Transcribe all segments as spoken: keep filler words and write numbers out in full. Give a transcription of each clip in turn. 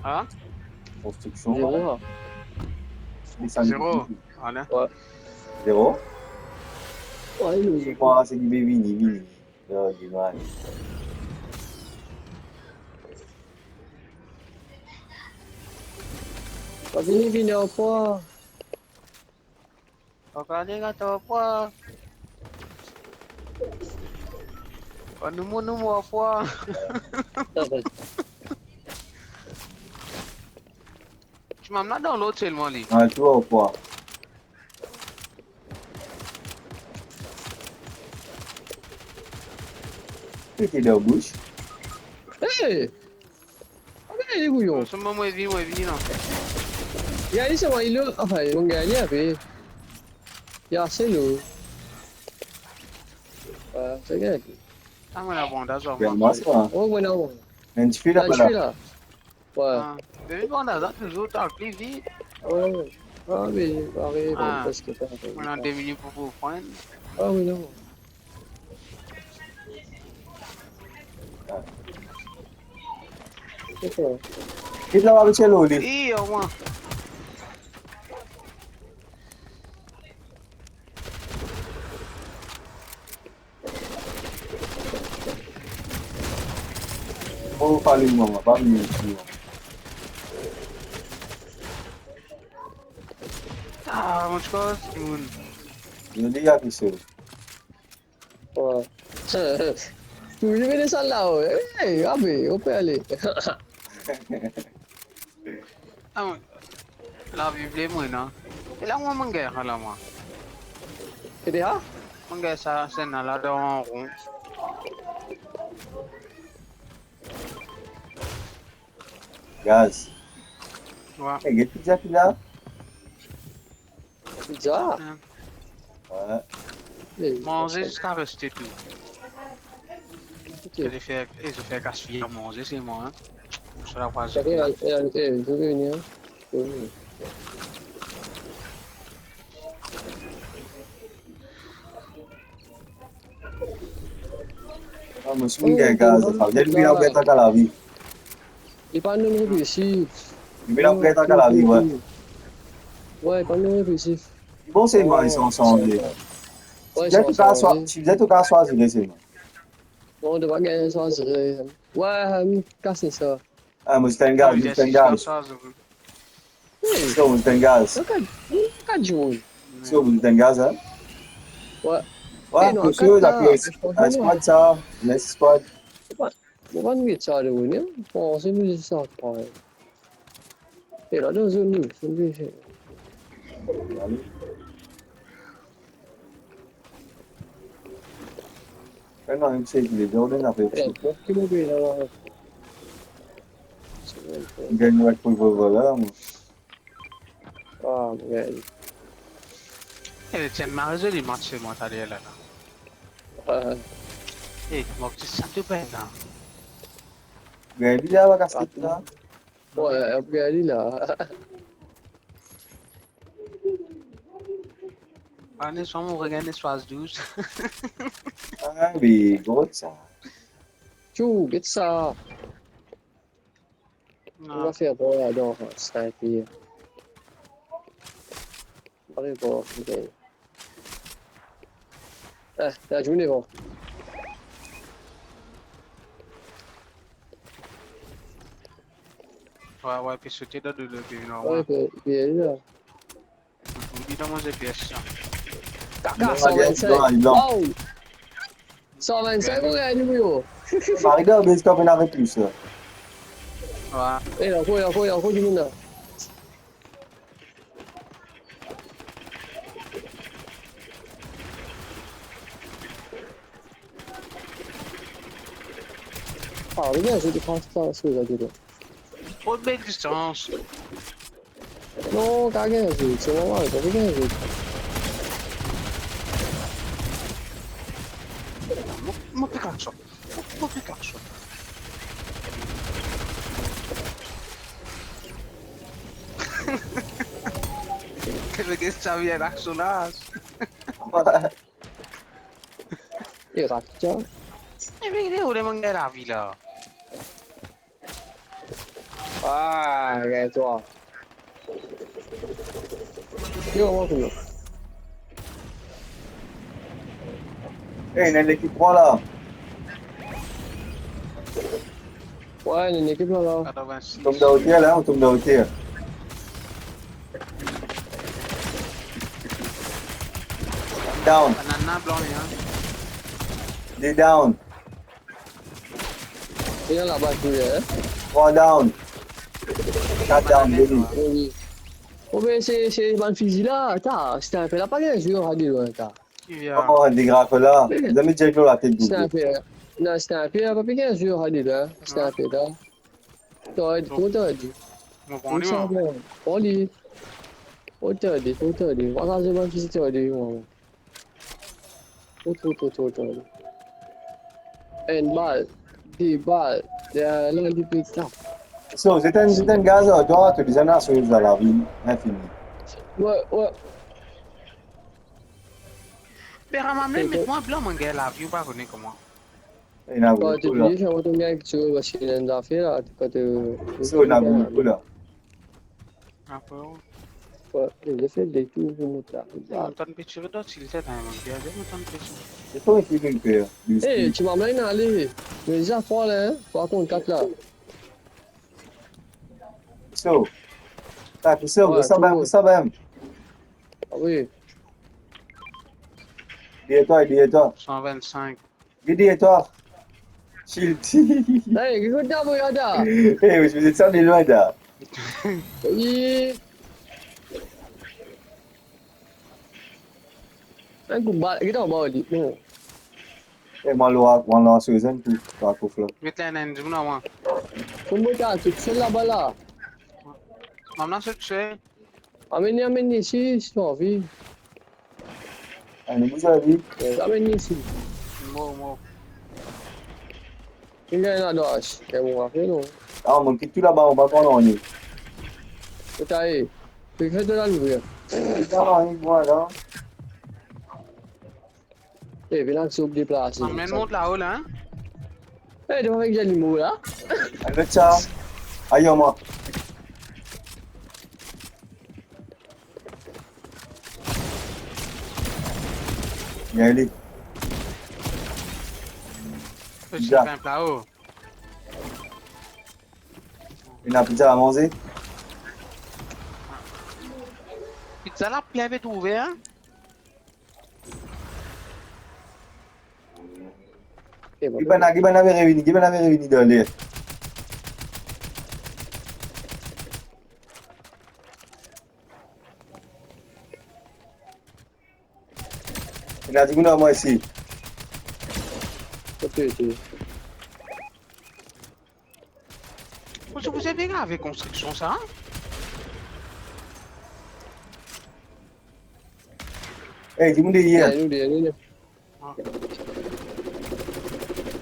Hein? Construction. Zéro. Descend. Zéro. Voilà. Ouais. Zéro. Ouais, il est... Bon, c'est du vini, vini. Euh, du mal. Vini, vini, au revoir. Papa, les gars, t'as pas. Pas nous, nous, moi, pas. Tu m'as amené dans l'autre seulement, lui. Ah, tu vois, au revoir. Qui était dans la bouche? Hey! Ame li bouyon. Seulement, moi, vini, moi, vini, non. Gagn li, seulement, il a, enfin, ils vont gagner après. Il y a assez lourd. Ouais, c'est gagné. Ah, moi, la bandage, bien, moi, moi, ça va. Oh, ouais, non. Mais tu fais la, là, tu fais là. Ouais. Ah. Mais le bandage, là, toujours, t'as plus vite. Ouais, ouais. Ah, mais, pareil, ah, bon, parce que t'as... On a deux minutes pour, pour prendre. Ah, oui, non. Get la, Marcelo, li. Ih, omwin. Oh, pa li, mama, pa li, mama. Ah, mon Dieu, c'est bon. Li, li a ki se. Ouais. Tou li vinn sa la, ouais. Hey, abe, on peut aller. Ah, ouais. La Bib, les moyens, non? Et là, moi, mon gars, là, moi. Et déjà? Mon gars, ça, c'est là, là, dans un rond. Gaz. Ouais. Hey, get pizza, pizza. Pizza? Ouais. Hey, manze ziska reste tou. Ok. Zot fer, eh, zot fer gaspiy manze, se mwa, hein. Sa la, eh, eh, eh, zot vini, hein. Zot vini. Ah, mo si gagn gaz, sa vedir li ena gagn lavi. Li pa menm reflesir. Li ena gagn lavi, ouais. Ouais, li pa menm reflesir. Bon, se mwa, ils sont ensemble. Ouais, ils sont ensemble. Si vous êtes au cas, soit, si vous êtes au cas, soit, je laisse, moi. Non, on doit gagner, soit, je laisse. Ouais, euh, kas sa. Ah, mo ti gagn gaz, mo ti gagn gaz. Wi. So, mo ti gagn gaz. Wi. So, mo ti gagn gaz, hein? Wi. Wi, eh, non, kat la, la squad sa, next squad. Mo pa, mo pa met sa, le, wi, non? Bon, se nou sa, ouais. E la, dan zone nou, se nou. Ale. Gagn, mo gagn. Ah, mo gagn. Eh, ti ena mari zoli match, se mwa, taler la, la. Ah. Eh, mo ti sa tou pe la. Gagn li la, va kas li la. Wi, apre li la. Ane, sa mo regagn swasann-douz. Ah, me gro sa. Tchou, get sa. Non. On va faire bon, alors, ça, et puis, on va aller voir, ok. Ah, la journée, bon. Wi, wi, pe sote dan dolo, pe vinn ar mwa. Wi, pe, pe ale la. Ou di dan mo G P S sa. Kaka, non, cent vingt-cinq. Non, non. Wow! Cent vingt-cinq, ou gagn, bro. Marie-Gabe, est-ce qu'on peut en avoir plus, là? Wi. Eh, ankor, ankor, ankor dimoun la. Ah, regarde, j'ai des transferts sur la vidéo. Trop de belle distance. Non, kapav gagn, se normal, kapav gagn. Mo, mo pikaso. Mo, mo pikaso. Regarde sa, vinn aksion la. E rat sa. E, me, li, ou le mank lavi la. Ah, gagn twa. Yo, bon, bon. Ey, ena enn lekip pran la. Wi, ena enn lekip la, la. Katrovin-sis. Tom dan oter la, tom dan oter. Down. Banana blan, hein. De down. Ena laba tou, hein? Trwa down. Kat down, vini. Wi, wi. Oubien se, se bann fizi la, ta, sniper la pa gagn zwe ar de lwin, ta. Ki via? Oh, de graf la. Zame tir lor latet, Gogo. Sniper. Non, sniper la pa gagn zwe ar de lwin, sniper la. T'aurais dit, t'aurais dit. Mo pran li, mwa. Pran li. T'aurais dit, t'aurais dit. Vwala, zwe bann fizi, t'aurais dit, mwa. Tro, tro, tro, tro, tro. Enn bal, de bal, la, la, li pe tap. So, se enn, se enn gaz ar twa, to bizin asoz dan lavi infini. Wi, wi. Pera, mwa mem, met mwa blan, mwa gagn lavi, ou pa kone kouma. Ena boukou la. Kan to pliye, sa mwa to gagn kiksoz, paski ena enn zafer la, kan to... So, ena boukou la. Apre, wi. Wi, li fer detour pou mont la. Mo tann pe tire dan sil, sa, dan mwa, bien, mo tann pe tire. Se pa ki vinn fer. Eh, ti mama inn ale. Me sa, fwa la, hein, fwa kont kat la. So. Ta, ki so, wi, sa mem, wi. Sa mem. Ah wi. Deryer twa, deryer twa. San vinn-sink. Deryer twa. Shield. Hey, ki kot la, mo gade la? Hey, mo ti bizin sa de lwin la. Wi. Enn kout bal, ki dan anba li? Non. Eh, mwa lor, mwa lor, so zenn pou, pou kof la. Met la, ena enn dimoun ar mwa. Kouma ta, tousel laba la? Mama, so tousel. Amenn li, amenn li isi, si to anvi. Amenn li isi. Amenn li isi. Mo, mo. Ki gagn la, Dash? Gagn mo afer, non? Ah, mo kit tou laba, mo pa pran nanye. Kot ta ye? Ki fer to la, louvrir? Ki ta la, li, mwa la. Eh, vinn la, ti oubli deplase. Amenn mont lao la, hein? Eh, devan avek Djali mo la. Avek sa. Ayo, mwa. Bien, li. Piti pin pla, oh. Ena pizza a manze. Pizza la plin pe trouve, hein? Ki bann la, ki bann la pe revini, ki bann la pe revini dan ler. Ena dimoun ar mwa isi. Ok, ok. Kouma, kouma pe gagn avek konstriksion sa? Ey, dimoun deryer. Deryer nou, deryer nou.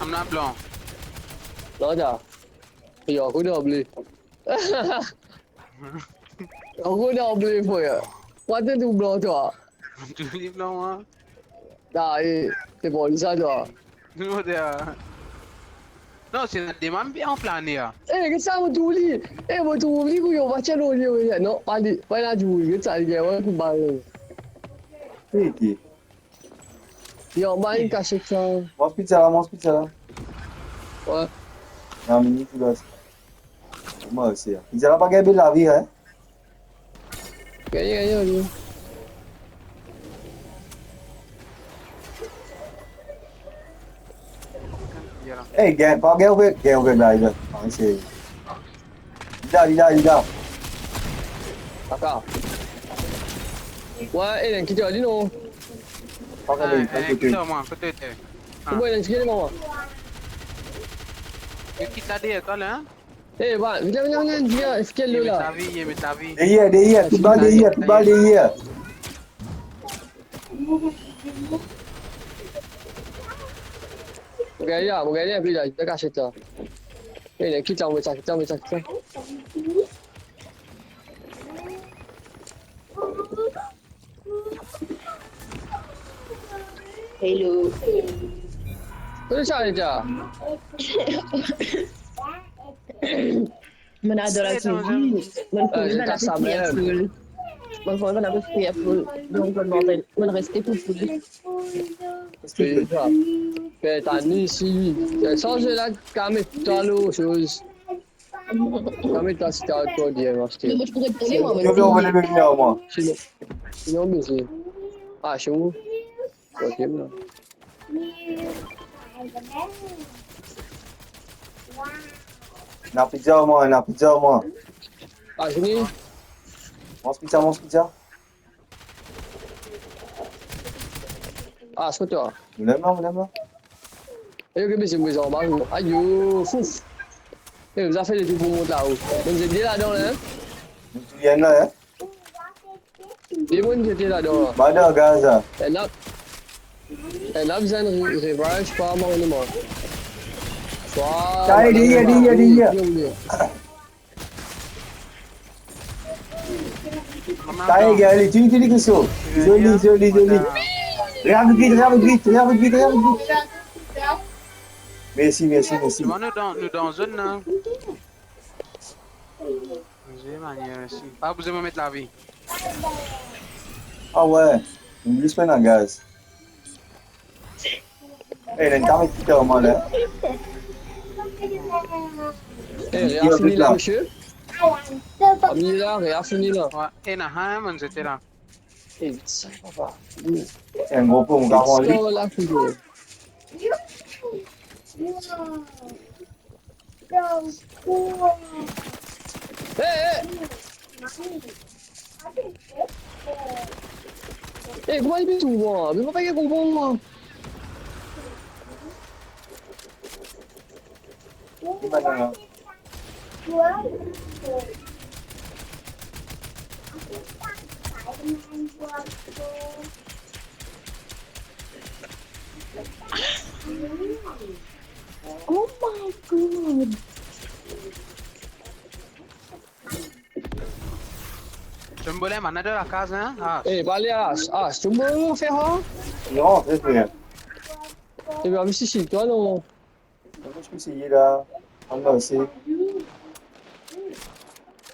Amenn la blan. La, la. Yo, ankor dan ble. Ankor dan ble, frer. Pwa to tou blan, twa? Tou li blan, mwa. Ah, eh, to pran li sa, twa? Non, de, ah. Non, se la demann bien an plane, ah. Eh, get sa, mo trouv li. Eh, mo trouv li, kouyon, pa tir lor li, wi. Non, pa li, pa li la, trouv li. Get sa, li gagn, wi, pou bal. Wi, ki? Li anba, li kasiet sa. Manz pizza la, manz pizza la. Wi. Non, mini, tou la. Kouma osi, hein? Pizza la pa gagn bel lavi, hein? Gagn, gagn, gagn. Eh, gagn, pa gagn, gagn, gagn, gagn, gagn. Ah, se... Li la, li la, li la. Aka. Wi, eh, ena enn ki tir li, non? Pa gagn, ah, pa eh, kote. Kote mwa, kote, kote? Ah. Kouma ena enn ki tir li, mwa? Enn ki tir deryer twa la, hein? Eh, va, vinn, vinn, vinn, vinn, vinn, eski li la? Met lavi, met lavi. Deryer, deryer, tou bal deryer, tou bal deryer. Mo gagn la, mo gagn la, vinn la, dan kasiet la. Eh, kit la, mo met sa, kit la, mo met sa, kit la. Hello. Kouma sa, Rita? Monn ador la, eh, tonton, wi. Monn trouve, eh, bann la pe priye pou li. Monn trouve bann la pe priye pou li. Donk, monn, monn reste pou li. Se sa. Fer Tani, si, sanz la, kamet twa lot soz. Kamet twa si ta ankor dir, aste. Mo, mo pou ret pou li, mwa. Yo, yo, vole, vini ar mwa. Sinon, sinon, mezir. Ah, se ou? Ok, mwa. Ena pizza, mwa, ena pizza, mwa. Ah, vini. Manz pizza, manz pizza. Ah, se twa. Mo la, mo la, mo la. Eh, ok, mezir, mo anba, ayo, fouf. Eh, zafer letou pou mont lao. Donk, zot de ladan la, hein? Zot de la, hein? Dimoun ki ete ladan la. Ba dan gaz la. Ena, ena bizin re-, revive par mwa, mwa. Sa, ena deryer, deryer, deryer. Sa, ena, li, li, li, li, li. Zoli, zoli, zoli. Revive vit, revive vit, revive vit, revive vit. Mersi, mersi, mersi. Bon, nou dan, nou dan zone la. Zwe manier, mersi. Pa bizin mo met lavi. Ah ouais, nou zis pena gaz. Eh, ena enn kamet ki tir mwa la. Eh, reafini la, misie. Ami la, reafini la. Ouais, ena, hein, monn zete la. Eh, vit sa, papa. Enn gro pom, mo kapav pran li. Vit sa la, figir. Hey, hey! Hey, kouma li pe touy mwa? Me mo pa gagn konpran mwa. Oh my God! Jumbo la, mann dan lakaz, hein? Ah. Eh, pa ale, Ash. Ash, Jumbo, ou fer, hein? Non, fer rien. Eh bien, vinn isi, twa, non? Mo ti pe seye la, ann marse.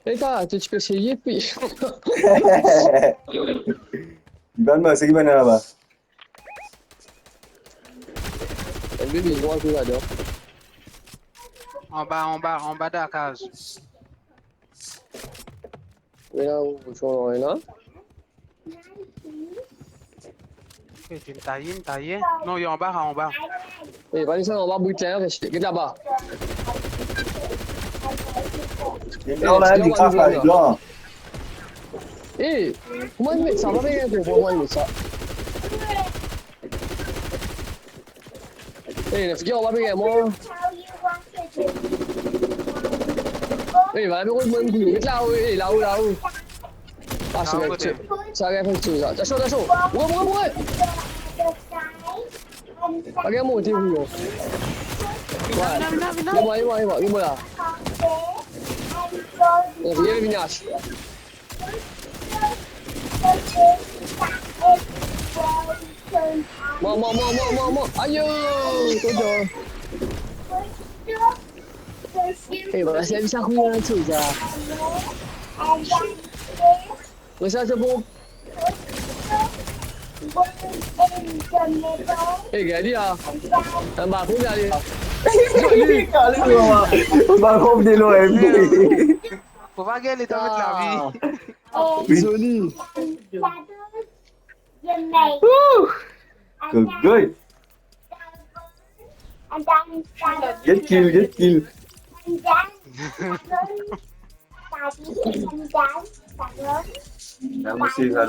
Eh, ta, to ti pe seye, pi. Li bann marse ki bann laba. Enn bebe, li vinn ladan. Anba, anba, anba dan lakaz. Ena ou, ou ena? Eh, ti taye, taye. Non, li anba, anba. Eh, pa dir sa, anba brik la, res, get laba. Non, la, li kras la, li blan. Eh, kouma li met sa? Pa bien konpran kouma li met sa. Eh, la figir, ou pa pe gagn mwa. Eh, va, met mwa, met mwa. Met lao, eh, lao, lao. Ah, sa, sa, sa, sa, sa. Atansion, atansion. Moure, moure, moure. Pa gagn monte, moure. Ouais. Vinn, vinn, vinn, vinn. Vinn, vinn, vinn, vinn la. Eh, vinn, vinn, vinn. Mama, mama, mama, mama. Ayo, tonton. Eh, voilà, c'est ça, combien de choses, là. Mais ça, c'est bon. Eh, gade, ah. Anba, gade, ah. Kale, mama. Balkon de loin. Fo pa gagn letan met lavi. Ah. Zoli. Ooh. Good, good. Get kill, get kill. Ena mesi sa